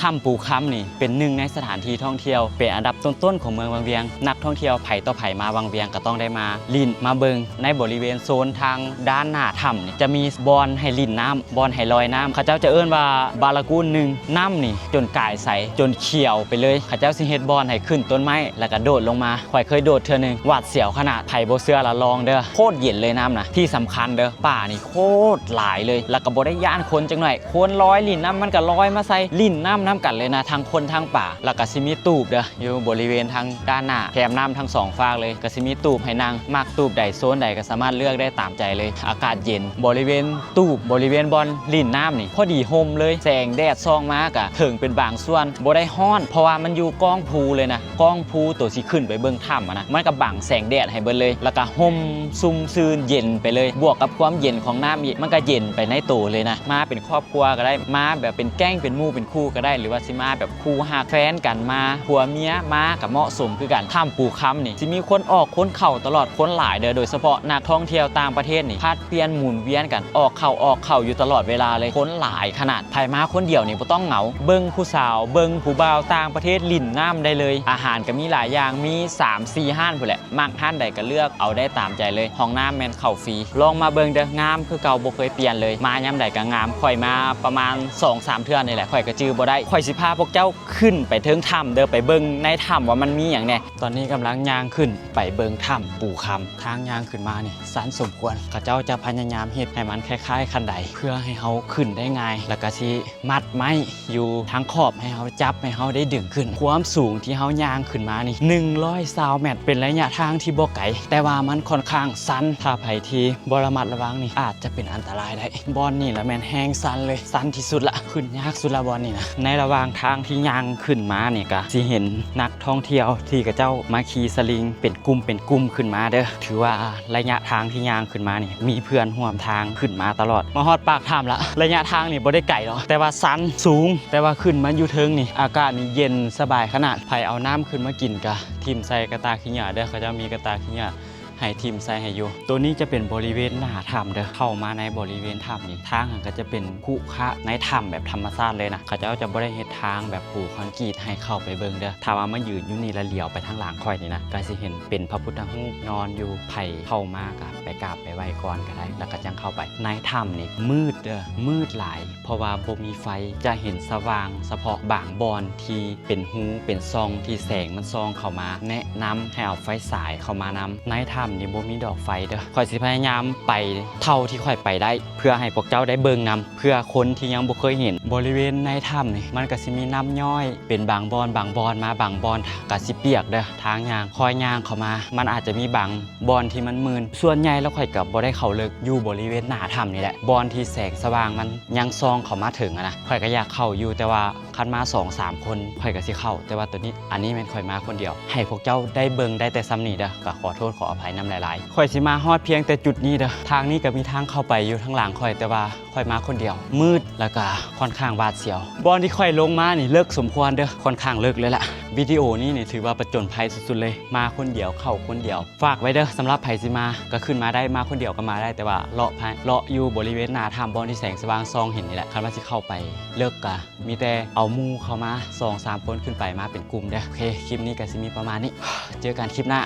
ຖ້ຳປູຄຳນີ້ເປັນໜຶ່ງໃນສະຖານທີ່ທ່ອງທ່ຽວ ເປັນອັນດັບຕົ້ນໆຂອງເມືອງວັງວຽງ. ນັກທ່ອງທ່ຽວໃຜຕໍ່ໃຜມາວັງວຽງກໍຕ້ອງໄດ້ມາຫຼິ້ນມາເບິ່ງ. ໃນບໍລິເວນໂຊນທາງດ້ານໜ້າຖ້ຳນີ້ ຈະມີບ່ອນໃຫ້ຫຼິ້ນນ້ຳ ບ່ອນໃຫ້ລອຍນ້ຳ ເຂົາເຈົ້າຈະເອີ້ນວ່າບາລະກູນໜຶ່ງ. ນ້ຳນີ້ຈົນກາຍໃສ ຈົນຂຽວໄປເລີຍ. ເຂົາເຈົ້າຊິເຮັດບ່ອນໃຫ້ຂຶ້ນຕົ້ນໄມ້ ແລ້ວກໍໂດດລົງມາ. ຂ້ອຍເຄີຍໂດດເທື່ອໜຶ່ງ ຫວາດສຽວຂະໜາດ. ໃຜບໍ່ເຊື່ອລະລອງເດີ້ ໂຄດເຢັນເລີຍນ້ຳນະ. ທີ່ສຳຄັນເດີ້ ປານີ້ໂຄດຫຼາຍເລີຍ ແລ້ວກໍບໍ່ໄດ້ຢ້ານຄົນຈັກໜ້ອຍ. ຄົນລອຍຫຼິ້ນນ້ຳ ມັນກໍລອຍມາໃສ່ ຫຼິ້ນນ້ຳນຳກັນເລີຍນະ ທັງຄົນທັງປາ. ແລ້ວກໍຊິມີຕູບເດີ້ ຢູ່ບໍລິເວນທາງດ້ານໜ້າ ແຄມນ້ຳທັງສອງຟາກເລີຍ ກໍຊິມີຕູບໃຫ້ນັ່ງ. ມັກຕູບໃດໂຊນໃດກໍສາມາດເລືອກໄດ້ຕາມໃຈເລີຍ. ອາກາດເຢັນ ບໍລິເວນຕູບ ບໍລິເວນບ່ອນຫຼິ້ນນ້ຳນີ້ ພໍດີຮົ່ມເລີຍ. ແສງແດດສ່ອງມາກໍເຖິງເປັນບາງສ່ວນ ບໍ່ໄດ້ຮ້ອນ ເພາະວ່າມັນຢູ່ກ້ອງພູເລີຍນະ. ກ້ອງພູໂຕຊິຂຶ້ນໄປເບິ່ງຖ້ຳຫັ້ນນະ ມັນກໍບັງແສງແດດໃຫ້ເບິດເລີຍ ແລ້ວກໍຮົ່ມຊຸ່ມຊື່ນເຢັນໄປເລີຍ. ບວກກັບຄວາມເຢັນຂອງນ້ຳອີກ ມັນກໍເຢັນໄປໃນໂຕເລີຍນະ. ມາເປັນຄອບຄົວກໍໄດ້ ມາແບບເປັນແກ້ງເປັນໝູ່ເປັນຄູ່ກໍໄດ້ ຫຼືວ່າຊິມາແບບຄູ່ຮັກແຟນກັນມາ ຜົວເມຍມາກໍເໝາະສົມຄືກັນ. ຖ້ຳປູຄຳນີ້ຊິມີຄົນອອກຄົນເຂົ້າຕະຫຼອດ ຄົນຫຼາຍເດີ້ ໂດຍສະເພາະນັກທ່ອງທ່ຽວຕ່າງປະເທດນີ້ ຜັດປ່ຽນໝູນວຽນກັນອອກເຂົ້າ ອອກເຂົ້າຢູ່ຕະຫຼອດເວລາເລີຍ. ຄົນຫຼາຍຂະໜາດ. ໃຜມາຄົນດຽວນີ້ບໍ່ຕ້ອງເຫງົາ ເບິ່ງຜູ້ສາວ ເບິ່ງຜູ້ບ່າວຕ່າງປະເທດຫຼິ້ນນ້ຳໄດ້ເລີຍ. ອາຫານກໍມີຫຼາຍຢ່າງ ມີສາມສີ່ຮ້ານພຸ້ນແຫຼະ. ມັກຮ້ານໃດກໍເລືອກເອົາໄດ້ຕາມໃຈເລີຍ. ຫ້ອງນ້ຳແມ່ນເຂົ້າຟຣີ. ລອງມາເບິ່ງເດີ້ ງາມຄືເກົ່າ ບໍ່ເຄີຍປ່ຽນເລີຍ. ມາຍາມໃດກໍງາມ. ຂ້ອຍມາປະມານສອງສາມເທື່ອນີ້ແຫຼະ ຂ້ອຍກໍຈື່ບໍ່ໄດ້. ຂ້ອຍຊິພາພວກເຈົ້າຂຶ້ນໄປເທິງຖ້ຳເດີ້ ໄປເບິ່ງໃນຖ້ຳວ່າມັນມີຫຍັງແດ່. ຕອນນີ້ກຳລັງຍ່າງຂຶ້ນໄປເບິ່ງຖ້ຳປູຄຳ. ທາງຍ່າງຂຶ້ນມານີ້ຊັນສົມຄວນ ເຂົາເຈົ້າຈະພະຍາຍາມເຮັດໃຫ້ມັນຄ້າຍໆຄັນໄດ ເພື່ອໃຫ້ເຮົາຂຶ້ນໄດ້ງ່າຍ ແລ້ວກໍຊິມັດໄມ້ຢູ່ທາງຂອບໃຫ້ເຮົາຈັບ ໃຫ້ເຮົາໄດ້ດຶງຂຶ້ນ. ຄວາມສູງທີ່ເຮົາຍ່າງຂຶ້ນມານີ້ໜຶ່ງຮ້ອຍຊາວແມັດ ເປັນໄລຍະທາງທີ່ບໍ່ໄກ ແຕ່ວ່າມັນຂ້ອນຂ້າງຊັນ. ຖ້າໃຜທີ່ບໍ່ລະມັດລະວັງນີ້ ອາດຈະເປັນອັນຕະລາຍໄດ້. ບ່ອນນີ້ລະແມ່ນແຮງຊັນເລີຍ ຊັນທີ່ສຸດລະ ຂຶ້ນຍາກສຸດລະບ່ອນນີ້ນະ. ໃນລະຫວ່າງທາງທີ່ຍ່າງຂຶ້ນມານີ້ ກະຊິເຫັນນັກທ່ອງທ່ຽວທີ່ເຂົາເຈົ້າມາຂີ່ສະລິງເປັນກຸ່ມເປັນກຸ່ມຂຶ້ນມາເດີ້. ຖືວ່າໄລຍະທາງທີ່ຍ່າງຂຶ້ນມານີ້ ມີເພື່ອນຮ່ວມທາງຂຶ້ນມາຕະຫຼອດ. ມາຮອດປາກຖ້ຳລະ. ໄລຍະທາງນີ້ບໍ່ໄດ້ໄກດອກ ແຕ່ວ່າຊັນສູງ ແຕ່ວ່າຂຶ້ນມາຢູ່ເທິງນີ້ ອາກາດນີ້ເຢັນສະບາຍຂະໜາດ. ໃຜເອົານ້ຳຂຶ້ນມາກິນກະຖິ້ມໃສ່ກະຕ່າຂີ້ເຫຍື້ອເດີ້ ເຂົາເຈົ້າມີກະຕ່າຂີ້ເຫຍື້ອ ໃຫ້ຖິ້ມໃສ່ໃຫ້ຢູ່. ໂຕນີ້ຈະເປັນບໍລິເວນໜ້າຖ້ຳເດີ້. ເຂົ້າມາໃນບໍລິເວນຖ້ຳນີ້ ທາງຫັ້ນກໍຈະເປັນຂຸຂະໃນຖ້ຳແບບທຳມະຊາດເລີຍນະ. ເຂົາເຈົ້າຈະບໍ່ໄດ້ເຮັດທາງແບບປູຄອນກຣີດໃຫ້ເຂົ້າໄປເບິ່ງເດີ້. ຖ້າວ່າມາຢືນຢູ່ນີ້ລະຫຼຽວໄປທາງຫຼັງຂ້ອຍນີ້ນະ ກໍຊິເຫັນເປັນພະພຸດທະຮູບນອນຢູ່. ໃຜເຂົ້າມາກໍໄປກາບໄປໄຫວ້ກ່ອນກໍໄດ້ ແລ້ວກໍຈັ່ງເຂົ້າໄປ. ໃນຖ້ຳນີ້ມືດເດີ້ ມືດຫຼາຍ ເພາະວ່າບໍ່ມີໄຟ ຈະເຫັນສະຫວ່າງສະເພາະບາງບ່ອນທີ່ເປັນຮູເປັນຊ່ອງທີ່ແສງມັນສ່ອງເຂົ້າມາ. ແນະນຳໃຫ້ເອົາໄຟສາຍເຂົ້າມານຳ. ໃນຖ້ຳນີ້ບໍ່ມີດອກໄຟເດີ້. ຂ້ອຍຊິພະຍາຍາມໄປເທົ່າທີ່ຂ້ອຍໄປໄດ້ ເພື່ອໃຫ້ພວກເຈົ້າໄດ້ເບິ່ງນຳ ເພື່ອຄົນທີ່ຍັງບໍ່ເຄີຍເຫັນ. ບໍລິເວນໃນຖ້ຳນີ້ ມັນກະຊິມີນ້ຳຍ້ອຍເປັນບາງບ່ອນ ບາງບ່ອນ ມາບາງບ່ອນກະຊິປຽກເດີ້. ທາງຍ່າງ ຄ່ອຍຍ່າງເຂົ້າມາ ມັນອາດຈະມີບາງ ບ່ອນທີ່ມັນມື່ນ. ສ່ວນໃຫຍ່ແລ້ວຂ້ອຍກໍບໍ່ໄດ້ເຂົ້າເລິກ ຢູ່ບໍລິເວນໜ້າຖ້ຳນີ້ແຫຼະ ບ່ອນທີ່ແສງສະຫວ່າງມັນຍັງສ່ອງເຂົ້າມາເຖິງຫັ້ນນະ. ຂ້ອຍກໍຢາກເຂົ້າຢູ່ ແຕ່ວ່າຄັນມາສອງສາມຄົນຂ້ອຍກໍຊິເຂົ້າ. ແຕ່ວ່າໂຕນີ້ ອັນນີ້ແມ່ນຂ້ອຍມາຄົນດຽວ ໃຫ້ພວກເຈົ້າໄດ້ເບິ່ງໄດ້ແຕ່ສ່ຳນີ້ເດີ້. ກໍຂໍໂທດຂໍອະໄພນຳຫຼາຍໆ. ຂ້ອຍຊິມາຮອດພຽງແຕ່ຈຸດນີ້ເດີ້. ທາງນີ້ກໍມີທາງເຂົ້າໄປຢູ່ທາງຫຼັງຂ້ອຍ ແຕ່ວ່າ ຂ້ອຍມາຄົນດຽວ ມືດ ແລ້ວກະຂ້ອນຂ້າງຫວາດສຽວ. ບ່ອນທີ່ຂ້ອຍລົງມານີ້ເລິກສົມຄວນເດີ້ ຂ້ອນຂ້າງເລິກເລີຍລະ. ວິດີໂອນີ້ນີ້ຖືວ່າປະຈົນໄພສຸດໆເລີຍ ມາຄົນດຽວ ເຂົ້າຄົນດຽວ. ຝາກໄວ້ເດີ້ ສຳລັບໃຜຊິມາກໍຂຶ້ນມາໄດ້ ມາຄົນດຽວກໍມາໄດ້ ແຕ່ວ່າເລາະພາຍ ເລາະຢູ່ບໍລິເວນໜ້າຖ້ຳ ບ່ອນທີ່ແສງສະຫວ່າງສ່ອງເຫັນນີ້ແຫຼະ. ຄັນວ່າຊິເຂົ້າໄປເລິກກະມີແຕ່ເອົາໝູ່ເຂົ້າມາ ສອງສາມຄົນຂຶ້ນໄປ ມາເປັນກຸ່ມເດີ້. ໂອເຄ ຄລິບນີ້ກໍຊິມີປະມານນີ້ ເຈີກັນຄລິບໜ້າ.